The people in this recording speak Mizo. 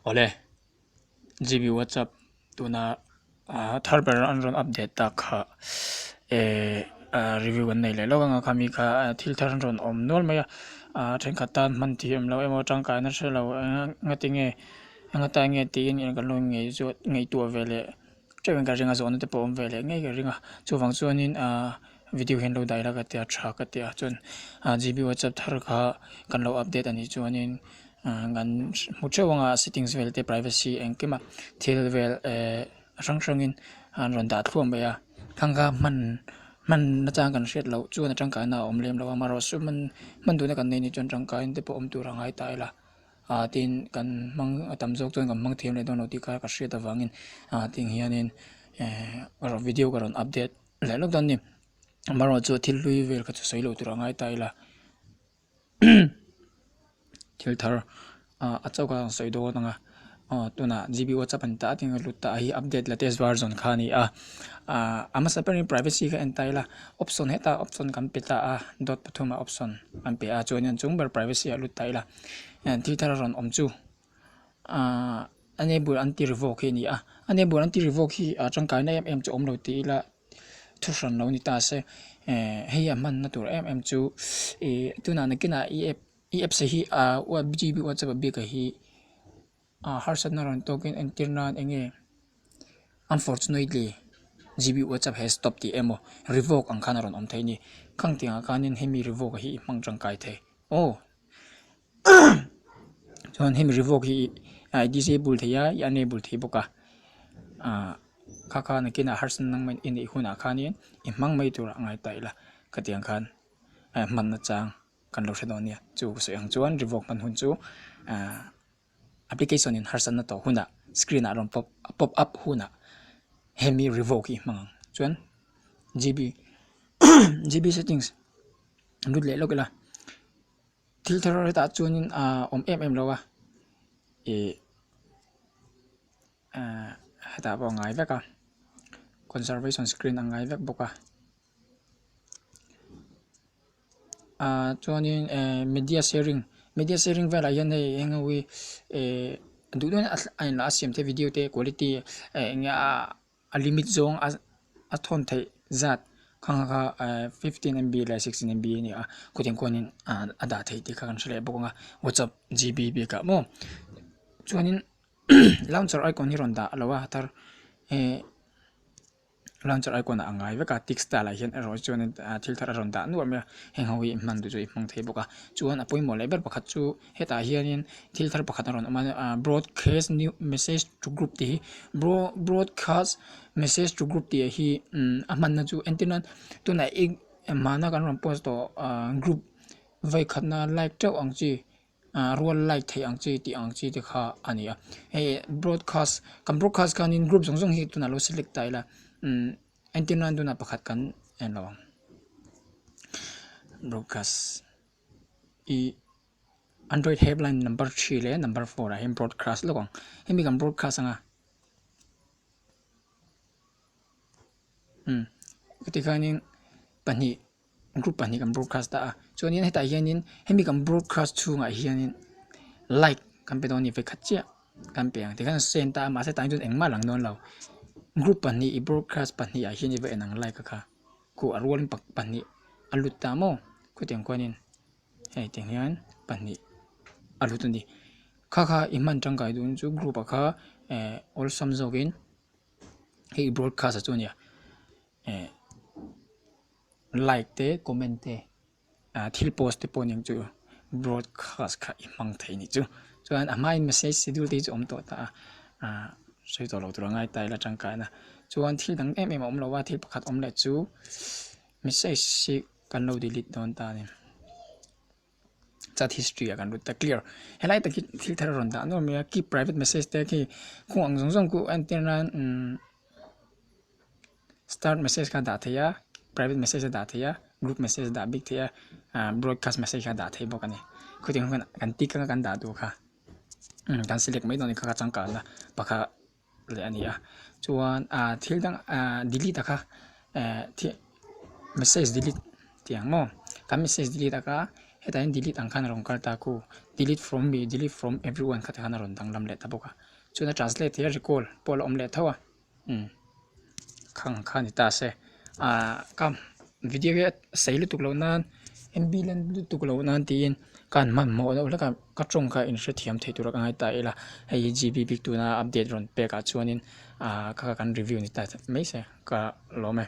Awle, GB WhatsApp tuna ah thar ber an rawn update tak kha eh ah review kan nei leh lawk ang a khami kha thil thar an rawn awm nual mai a ah thenkhat tan hman thiam loh emaw tangkaina hre lo eng nga tinge eng atan nge tiin kan lo ngaihzawt ngaihtuah ve leh teuh in ka ring a zawhna te pawh awm ve leh ngei ka ring a chuvang chuanin ah video hian lo dah ila ka tia tha ka tia chuan ah GB WhatsApp thar kha kan lo update a nih chuanin ah kan hmu theuh anga settings vel te privacy engkim a thil vel eh a hrang hrangin an rawn dah thluah mai a khang kha hman hman nachang kan hriat loh chuan a tangkaina a awm lem lo a amaherawhchu hman hman duhna kan nei nih chuan tangkaina te pawh awm tur a ngai ta ila. ah tin kan hmang a tam zawk chuan kan hmang thiam leh dawn lo tih kha ka hriat avangin ah tiang hianin eh video ka rawn update leh lawk dawn a ni amaherawhchu thil hlui vel kha chu sawi loh tur a ngai ta ila thil thar ah a chauh kha an sawi dawn ang a aw tunah G B whatsapp an tah atin a lut ta a hi update latest version kha a ni a ah a hmasa berin privacy kha en ta ila option hetah option kan pe ta a dot pathum ah option an pe a chuanin a chung ber privacy ah lut ta ila. Thil thar a rawn awm chu ahh enable an ti revoke hi a ni a enable an ti revoke hi a tangkaina em em chu awm lo ti ila thu hran lo ni ta se eh hei a hmanna tur em em chu ih tunah nakinah i app i apps hi ah G B whatsapp ah bik ah hi ah harsatna rawn tawkin entir nan eng nge unfortunately G B whatsapp has stop tih emaw revoke ang khan a rawn awm thei a ni khang tiangah khanin hemi revoke hi i hmang tangkai thei aw. Chuan hemi revoke hi a disable thei a i unable thei bawk a ah kha kha nakinah harsatna nang i neih hunah khanin i hmang mai turah a ngai ta ila khatiang khan hmanna chang kan lo hre dawn nia chu ka sawi ang chuan revoke hman hun chu ah application in harsatna tawh hunah screen ah rawn pop pop up hunah hemi revoke hi i hmang ang chuan G B G B settings lut leh lawk ila. Thil thar hetah chuanin ahh awm em em lo a ih ahh hetah pawh a ngai vek a conservation screen a ngai vek bawk a ahh chuanin ehh media sharing media sharing velah hian hei eng ho hi ehh duh duh in a inla a siam theih video te quality eh eng nge a. A limit zawng a a thawn theih zat khang kha eh fifteen M B leh sixteen M B a ni a khawtiang khuanin ah a dah theih tih kha kan hre leh bawk ang a whatsapp G B bikah maw chuanin launcher icon hi rawn dah lo a thar eh. Launcher icon ah a ngai vek a tick style ah hian erawh chuan ah thil thar a rawn dah nuam mai a heng ho hi hman duh chu i hmang thei bawk a chuan a pawimawh leh ber pakhat chu hetah hianin thil thar pakhat a rawn awm a ah broadcast new message to group tih hi bro broadcast message to group tih hi umm a hmanna chu entir nan tunah i hmana kan rawn post tawh ah group vawikhatna like teuh ang chi. ah rual like theih ang chi tih ang chi te kha a ni a hei broadcast kan broadcast khanin group zawng zawng hi tunah lo select ta ila umm entir nan tunah pakhat kan en lo ang broadcast ih android helpline number three leh number four ah hian broadcast lawk ang hemi kan broadcast anga umm heti khanin pahnih. Group pahnih kan broadcast ta a chuanin hetah hianin hemi kan broadcast chhungah hianin like kan pe dawn a ni vekhat chiah kan pe ang tikhan a send ta a mahse tah hi chuan engmah a lang dawn lo group pahnih i broadcast pahnih ah hian i va en ang like a kha khuh a rualin pahnih a lut ta maw khutiang khuanin hei tiang hian pahnih a lut a ni kha kha i hman tangkai duh chu group ah kha eh awlsam zawkin hei i broadcast ah chu a nia eh. Like te comment te ah thil post te pawh ning chu broadcast kha i hmang thei nih chu chuan a hmain message schedule te hi chu awm tawh ta a ah sawi tawh lo tur a ngai ta ila tangkaina chuan thil dang em em a awm lo a thil pakhat awm leh chu message hi kan lo delete dawn ta a ni chat history ah kan lut ta clear helai tak hi thil thar a rawn dah nuam mai a keep private message te khi khung ang zawng zawng khu a entir nan umm. Start message kha dah theih a private message a dah theih a group message a dah bik theih a ah broadcast message kha dah theih bawk a ni khawtiang khan kan tick anga kan dah duh kha kan select mai dawn a ni kha kha changkanna pakhat leh a ni a chuan ah thil dang ah delete a kha eh thil message delete tih ang maw kan message delete a kha. Hetah hian delete ang khan a rawn kal ta khu delete from me delete from everyone kha tikhan a rawn danglam leh ta bawk a. Chuan a translate hi a recall pawh a la awm leh tho a umm khang kha ni ta se ahh ka video hi a sei lutuk loh nan MB lan lutuk loh nan tiin ka han hmanhmawh deuh hlek a ka tawng kha inhrethiam thei tura ka ngai ta ila hei hi G B bik tuna update rawn pek ah chuanin ahh kha kha kan review ni ta mai se ka lawm e.